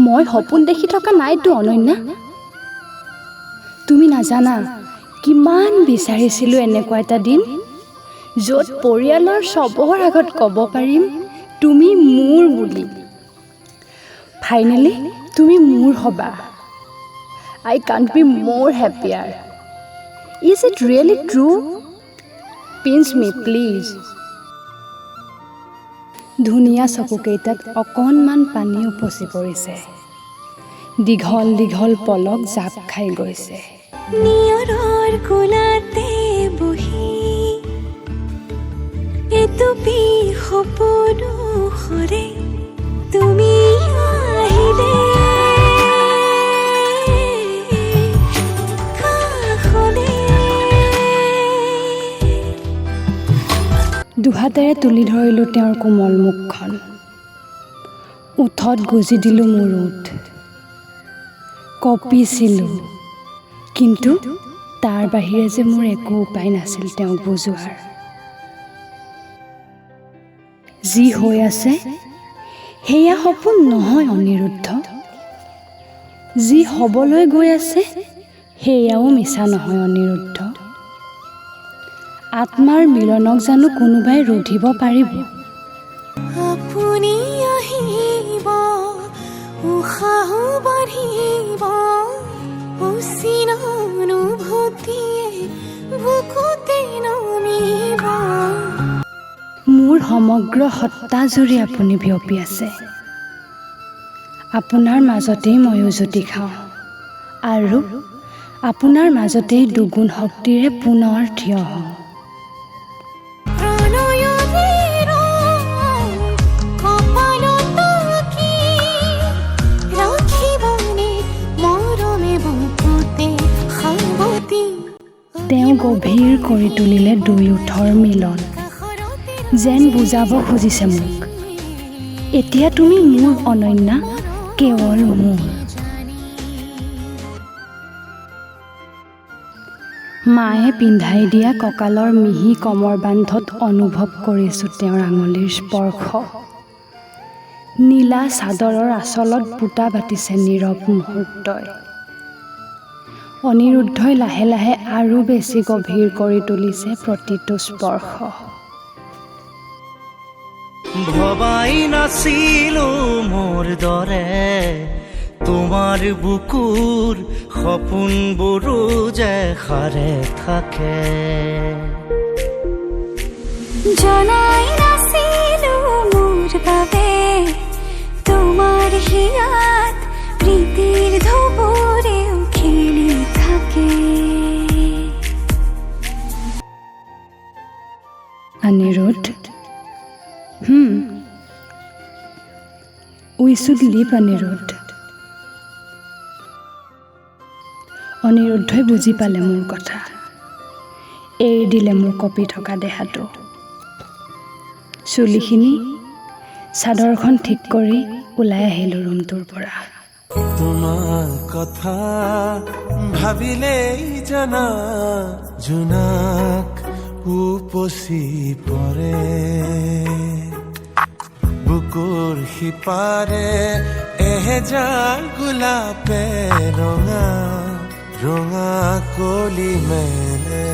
মই সপোন দেখি থকা নাইতো অনন্যা। তুমি নাজানা কিমান বিচাৰিছিলোঁ এনেকুৱা এটা দিন, য'ত পৰিয়ালৰ চবৰ আগত ক'ব পাৰিম তুমি মোৰ বুলি। ফাইনেলি তুমি মোৰ হ'বা। আই কাণ্ট বি মোৰ হেপিয়াৰ। Is it really true? Pinch me please. ধুনীয়া চকুকেইটাত অকণমান পানী উপচি পৰিছে, দীঘল দীঘল পলক জাপ খাই গৈছে। নিয়ৰৰ কোলাতে বহি এটুপি সপোনো সৰে, তুমি আহিলে কাষলে। দুহাতেৰে তুলি ধৰিলোঁ তেওঁৰ কোমল মুখখন, ওঁঠত গুজি দিলোঁ মোৰ ওঁঠ। কঁপিছিলোঁ, কিন্তু তাৰ বাহিৰে যে মোৰ একো উপায় নাছিল তেওঁক বুজোৱাৰ। যি হৈ আছে সেয়া সপোন নহয় অনিৰুদ্ধ, যি হ'বলৈ গৈ আছে সেয়াও মিছা নহয় অনিৰুদ্ধ। আত্মাৰ মিলনক জানো কোনোবাই ৰুধিব পাৰিব? আপুনি আহিব, উশাহ বাঢ়িব, অচিন অনুভূতিয়ে বুকুতে নামিব। মোৰ সমগ্ৰ সত্তা জুৰি আপুনি বিয়পি আছে। আপোনাৰ মাজতেই মই উজুতি খাওঁ আৰু আপোনাৰ মাজতেই দুগুণ শক্তিৰে পুনৰ থিয় হওঁ। প্ৰণয়ৰে ৰং কপালত আঁকি ৰাখিবনে মৰমে বুকুতে সাৱটি? তেওঁ গভীৰ কৰি তুলিলে দুই ওঁঠৰ মিলন, যেন বুজাব খুজিছে মোক, এতিয়া তুমি মোৰ অনন্যা, কেৱল মোৰ। মায়ে পিন্ধাই দিয়া কঁকালৰ মিহি কমৰ বান্ধত অনুভৱ কৰিছোঁ তেওঁৰ আঙুলিৰ স্পৰ্শ। নীলা চাদৰৰ আঁচলত বুটা বাতিছে নীৰৱ মুহূৰ্তই। অনিৰুদ্ধই লাহে লাহে আৰু বেছি গভীৰ কৰি তুলিছে প্ৰতিটো স্পৰ্শ। ভবাই নাছিলো মোৰ দৰে তোমাৰ বুকুৰ সপোনবোৰো যে সাৰে থাকে। জনাই নাছিলো মোৰ বাবে তোমাৰ হিয়াত প্ৰীতিৰ ঢৌবোৰেও খেলি থাকে। Aniruddha, we should leave Aniruddha. অনিৰুদ্ধই বুজি পালে মোৰ কথা, এৰি দিলে মোৰ কঁপি থকা দেহাটো। চুলিখিনি চাদৰখন ঠিক কৰি ওলাই আহিলোঁ ৰুমটোৰ পৰা। তোমাৰ কথা ভাবিলেই জানা জোনাক উপচি পৰে, বুকুৰ সিপাৰে এহেজাৰ গোলাপে ৰঙা ৰঙা কলি মেলে।